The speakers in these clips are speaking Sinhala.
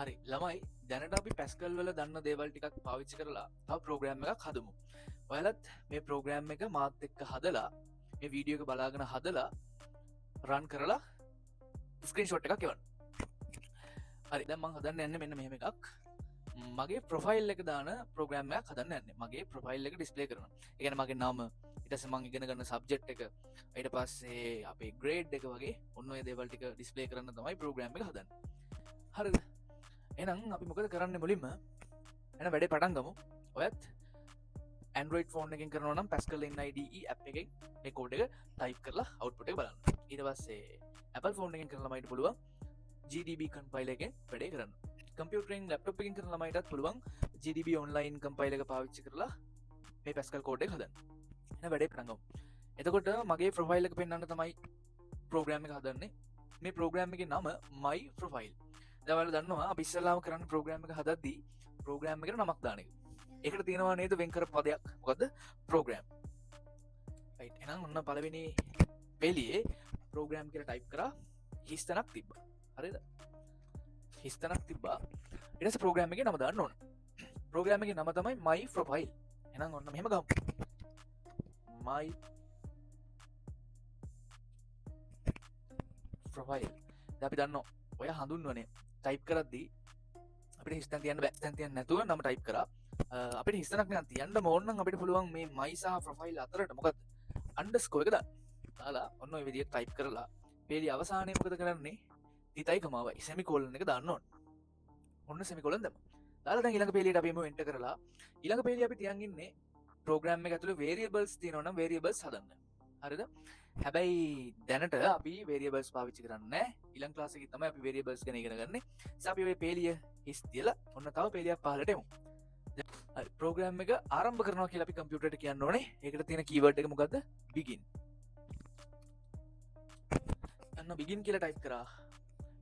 හරි ළමයි, දැනට අපි පැස්කල් වල දන්න දේවල් ටිකක් පාවිච්චි කරලා තව ප්‍රෝග්‍රෑම් එකක් හදමු. ඔයාලත් මේ ප්‍රෝග්‍රෑම් එක මාත් එක්ක හදලා මේ වීඩියෝ එක බලාගෙන හදලා රන් කරලා ස්ක්‍රීන්ෂොට් එකක් එවන්න. හරි, දැන් මං හදන්න යන්නේ මෙන්න මෙහෙම එකක්. මගේ ප්‍රොෆයිල් එක දාන ප්‍රෝග්‍රෑම් එකක් හදන්න යන්නේ. මගේ ප්‍රොෆයිල් එක ඩිස්ප්ලේ කරනවා. ඒ කියන්නේ මගේ නම, ඊට පස්සේ මං ඉගෙන ගන්න සබ්ජෙක්ට් එක, ඊට පස්සේ අපේ ග්‍රේඩ් එක වගේ ඔන්න ඔය දේවල් ටික ඩිස්ප්ලේ කරන්න තමයි ප්‍රෝග්‍රෑම් එක හදන්නේ. හරිද? එහෙනම් අපි මොකද කරන්නේ මුලින්ම? එහෙනම් වැඩේ පටන් ගමු. ඔයත් Android phone එකෙන් කරනවා නම් Pascal NIDE app එකෙන් මේ කෝඩ් එක ටයිප් කරලා අවුට්පුට් එක බලන්න. ඊට පස්සේ Apple phone එකෙන් කරන ළමයිට පුළුවන් GDB compiler එකෙන් වැඩේ කරන්න. කම්පියුටරෙන් ලැප්ටොප් එකෙන් කරන ළමයිටත් පුළුවන් GDB online compiler එක පාවිච්චි කරලා මේ Pascal code එක හදන්න. එහෙනම් වැඩේ පටන් ගමු. එතකොට මගේ ප්‍රොෆයිල් එක පෙන්වන්න තමයි ප්‍රෝග්‍රෑම් එක හදන්නේ. මේ ප්‍රෝග්‍රෑම් එකේ නම my profile. දැන් ඔයාලා දන්නවා අපි ඉස්සෙල්ලාම කරන්න ප්‍රෝග්‍රෑම් එක හදද්දී ප්‍රෝග්‍රෑම් එකට නමක් දාන එක. ඒකට තියෙනවා නේද වෙන් කරපු පදයක්. මොකද්ද? ප්‍රෝග්‍රෑම්. රයිට්. එහෙනම් ඔන්න පළවෙනි පෙළියේ ප්‍රෝග්‍රෑම් කියලා ටයිප් කරා හිස්තැනක් තිබ්බා. හරිද? හිස්තැනක් තිබ්බා. ඊට පස්සේ ප්‍රෝග්‍රෑම් එකේ නම දාන්න ඕන. ප්‍රෝග්‍රෑම් එකේ නම තමයි my profile. එහෙනම් ඔන්න මෙහෙම ගමු. my profile. දැන් අපි දන්නවා ඔය හඳුන්වන්නේ ටයිප් කරද්දී අපිට හිස්තැන් තියන්න බෑ. හිස්තැන් තියන්න නැතුව නම ටයිප් කරා. අපිට හිස්තැනක් නිකන් තියන්න ඕන නම් අපිට පුළුවන් මේ my සහ profile අතරට මොකද්ද? අන්ඩර්ස්කෝර් එක දාන්න. දාලා ඔන්න ඔය විදිහට ටයිප් කරලා පේලිය අවසානයේ මොකද කරන්නේ? තිතයි කමාවයි සෙමිකෝලන් එක දාන්න ඕන. ඔන්න සෙමිකෝලන් දැම්මා. දාලා දැන් ඊළඟ පේලියට අපි එමු එන්ටර් කරලා. ඊළඟ පේලිය අපි තියන් ඉන්නේ ප්‍රෝග්‍රෑම් එක ඇතුලේ වේරියබල්ස් තියෙනවා නම් වේරියබල්ස් හදන්න. හරිද? හැබැයි දැනට අපි වේරියබල්ස් පාවිච්චි කරන්නේ නැහැ. ඊළඟ ක්ලාස් එකේ තමයි අපි වේරියබල්ස් ගැන ඉගෙන ගන්නේ. නිසා අපි ඔය පේලිය හිස් තියලා ඔන්න තව පේලියක් පහළට එමු. හරි, ප්‍රෝග්‍රෑම් එක ආරම්භ කරනවා කියලා අපි කම්පියුටරේට කියන්න ඕනේ. ඒකට තියෙන කීවර්ඩ් එක මොකද්ද? begin. අන්න begin කියලා ටයිප් කරා.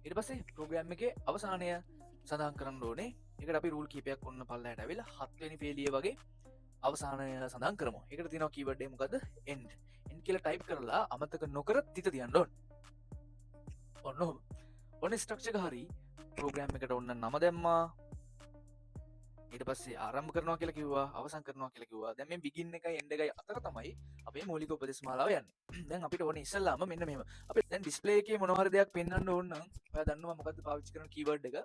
ඊට පස්සේ ප්‍රෝග්‍රෑම් එකේ අවසානය සඳහන් කරන්න ඕනේ. ඒකට අපි රූල් කීපයක් ඔන්න පල්ලෙහාට ඇවිල්ලා හත්වෙනි පේලිය වගේ අවසානය සඳහන් කරමු. ඒකට තියෙනවා කීවර්ඩ් එක මොකද්ද? end. end කියලා ටයිප් කරලා අමතක නොකර තිත තියන්න ඕන. ඔන්න ඔහොම. ඔන්න ස්ට්‍රක්චර් එක හරි. ප්‍රෝග්‍රෑම් එකට ඔන්න නම දැම්මා. ඊට පස්සේ ආරම්භ කරනවා කියලා කිව්වා, අවසන් කරනවා කියලා කිව්වා. දැන් මේ begin එකයි end එකයි අතර තමයි අපේ මූලික උපදෙස් මාලාව යන්නේ. දැන් අපිට ඕනේ ඉස්සෙල්ලාම මෙන්න මෙහෙම. අපි දැන් ඩිස්ප්ලේ එකේ මොන හරි දෙයක් පෙන්වන්න ඕන නම් ඔයා දන්නවා මොකද්ද පාවිච්චි කරන කීවර්ඩ් එක?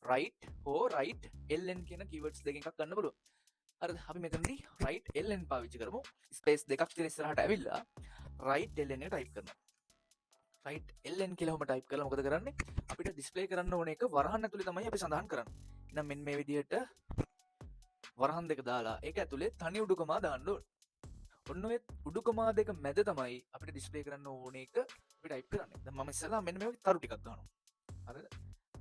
write හෝ write ln කියන කීවර්ඩ්ස් දෙකෙන් එකක් ගන්න පුළුවන්. හරිද? අපි මෙතනදී write ln පාවිච්චි කරමු. ස්පේස් දෙකක් තියලා ඉස්සරහට ඇවිල්ලා write ln එක ටයිප් කරනවා. write ln කියලා ඔහොම ටයිප් කරලා මොකද කරන්නේ? අපිට ඩිස්ප්ලේ කරන්න ඕන එක වරහන් ඇතුලේ තමයි අපි සඳහන් කරන්නේ. එහෙනම් මෙන්න මේ විදිහට වරහන් දෙක දාලා ඒක ඇතුලේ තනි උඩුකමා දාන්න ඕන. ඔන්න ඔය උඩුකමා දෙක මැද තමයි අපිට ඩිස්ප්ලේ කරන්න ඕන එක අපි ටයිප් කරන්නේ. දැන් මම ඉස්සෙල්ලා මෙන්න මේ වගේ තරු ටිකක් ගන්නවා. හරිද?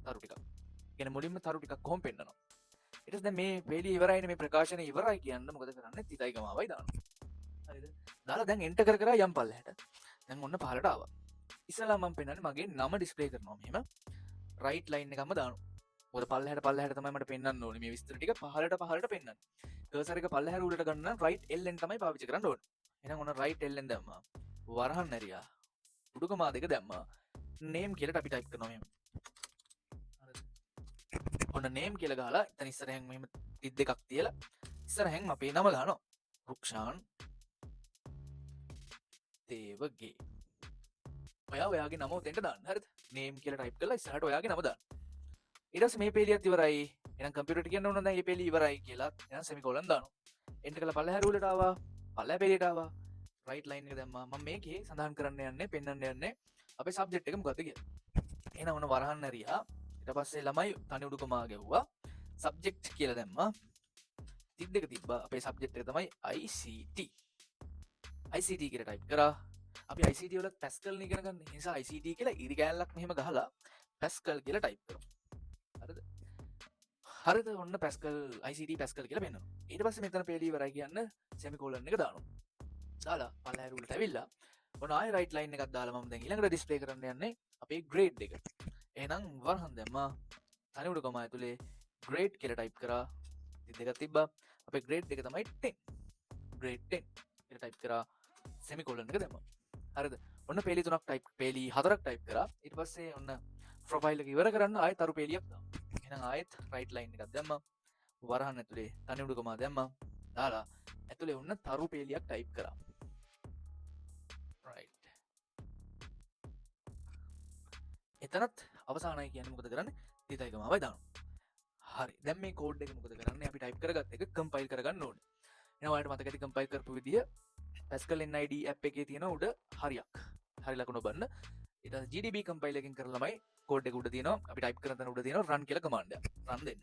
තරු ටිකක්. ඒ කියන්නේ මුලින්ම තරු ටිකක් කොහොම පෙන්නනවා. ඊට පස්සේ දැන් මේ පේලිය ඉවරයිනේ, මේ ප්‍රකාශනය ඉවරයි කියන්න මොකද කරන්නේ? තිතයි කමාවයි දානවා. හරිද? දාලා දැන් එන්ටර් කර කර යම් පල්ලෙහාට. දැන් ඔන්න පහළට ආවා. ඉස්සෙල්ලා මම පෙන්නන්නේ මගේ නම ඩිස්ප්ලේ කරනවා මෙහෙම. රයිට් ලයින් එකම දානවා. මොකද පල්ලෙහාට පල්ලෙහාට තමයි මට පෙන්වන්න ඕනේ. මේ විස්තර ටික පහළට පහළට පෙන්වන්න. කර්සර් එක පල්ලෙහාට උඩට ගන්න නම් රයිට් ln තමයි පාවිච්චි කරන්න ඕනේ. එහෙනම් ඔන්න රයිට් ln දැම්මා. වරහන් ඇරියා. උඩුකමා දෙක දැම්මා. නේම් කියලා අපි ටයිප් කරනවා මෙහෙම. හරිද? ඔන්න නේම් කියලා ගහලා එතන ඉස්සරහෙන් මෙහෙම තිත් දෙකක් තියලා ඉස්සරහෙන් අපේ නම ගහනවා. රුක්ෂාන් දේවගේ. ඔයා ඔයාගේ නම උතෙන්ට දාන්න. හරිද? නේම් කියලා ටයිප් කරලා ඉස්සරහට ඔයාගේ නම දාන්න. ඊට පස්සේ මේ පේලියත් ඉවරයි. එහෙනම් කම්පියුටරේට කියන්න ඕන දැන් මේ පේලිය ඉවරයි කියලා. එහෙනම් සෙමිකෝලන් දානවා. එන්ටර් කරලා පල්ලෙහා රූලට ආවා. පල්ලෙහා පේලියට ආවා. රයිට් ලයින් එක දැම්මා. මම මේකේ සඳහන් කරන්න යන්නේ, පෙන්වන්න යන්නේ අපේ සබ්ජෙක්ට් එක මොකද්ද කියලා. එහෙනම් ඔන්න වරහන් ඇරියා. ඊට පස්සේ ළමයි තනි උඩුකමා ගැව්වා. සබ්ජෙක්ට් කියලා දැම්මා. තිත් දෙක තිබ්බා. අපේ සබ්ජෙක්ට් එක තමයි ICT. ICT කියලා ටයිප් කරා. අපි ICT වලත් පැස්කල් නේ ඉගෙන ගන්න. ඒ නිසා ICT කියලා ඉරි කෑල්ලක් මෙහෙම ගහලා පැස්කල් කියලා ටයිප් කරමු. හරිද? හරිද? ඔන්න පැස්කල් ICT Pascal කියලා පෙන්නනවා. ඊට පස්සේ මෙතන පේලිය ඉවරයි කියන්න සෙමිකෝලන් එක දානවා. දාලා පල්ලෙහා රූලට ඇවිල්ලා ඔන්න ආයෙ රයිට් ලයින් එකක් දාලා මම දැන් ඊළඟට ඩිස්ප්ලේ කරන්න යන්නේ අපේ ග්‍රේඩ් එක. එහෙනම් වරහන් දැම්මා. තනි උඩුකම ඇතුලේ ග්‍රේඩ් කියලා ටයිප් කරා. තිත් දෙකක් තිබ්බා. අපේ ග්‍රේඩ් එක තමයි 10. ග්‍රේඩ් 10 කියලා ටයිප් කරා. සෙමිකෝලන් එක දැම්මා. හරිද? ඔන්න පේලි තුනක් ටයිප්, පේලි හතරක් ටයිප් කරා. ඊට පස්සේ ඔන්න ප්‍රොෆයිල් එක ඉවර කරන්න ආයෙ තරු පේලියක් දානවා. එහෙනම් ආයෙත් රයිට් ලයින් එකක් දැම්මා. වරහන් ඇතුලේ තනි උඩු කොමා දැම්මා. දාලා ඇතුලේ ඔන්න තරු පේලියක් ටයිප් කරා. රයිට්. එතනත් අවසානයි කියන්නේ මොකද කරන්නේ? තිතයි කමාවයි දානවා. හරි. දැන් මේ කෝඩ් එක මොකද කරන්නේ? අපි ටයිප් කරගත්ත එක කම්පයිල් කරගන්න ඕනේ. එහෙනම් ඔයාලට මතක ඇති කම්පයිල් කරපු විදිය Pascal NID app එකේ තියෙන උඩ හරියක්. හරි ලකුණ බලන්න. ඊට පස්සේ GDB compile එකෙන් කරලා ළමයි කෝඩ් එක උඩ තියෙනවා. අපි ටයිප් කරන තැන උඩ තියෙනවා රන් කියලා කමාන්ඩ් එක. රන් දෙන්න.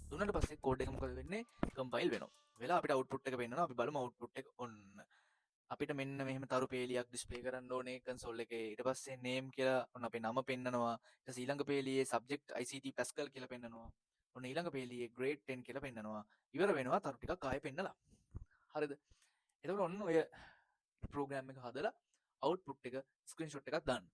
දුන්නාට පස්සේ කෝඩ් එක මොකද වෙන්නේ? කම්පයිල් වෙනවා. වෙලා අපිට අවුට්පුට් එක පෙන්නනවා. අපි බලමු අවුට්පුට් එක ඔන්න. අපිට මෙන්න මෙහෙම තරු පේලියක් ඩිස්ප්ලේ කරන්න ඕනේ කන්සෝල් එකේ. ඊට පස්සේ නේම් කියලා ඔන්න අපේ නම පෙන්නනවා. ඊට පස්සේ ඊළඟ පේලියේ සබ්ජෙක්ට් ICT Pascal කියලා පෙන්නනවා. ඔන්න ඊළඟ පේලියේ ග්‍රේඩ් 10 කියලා පෙන්නනවා. ඉවර වෙනවා තරු ටිකක් ආයෙ පෙන්නලා. හරිද? එතකොට ඔන්න ඔය ප්‍රෝග්‍රෑම් එක හදලා අවුට්පුට් එක ස්ක්‍රීන්ෂොට් එකක් දාන්න.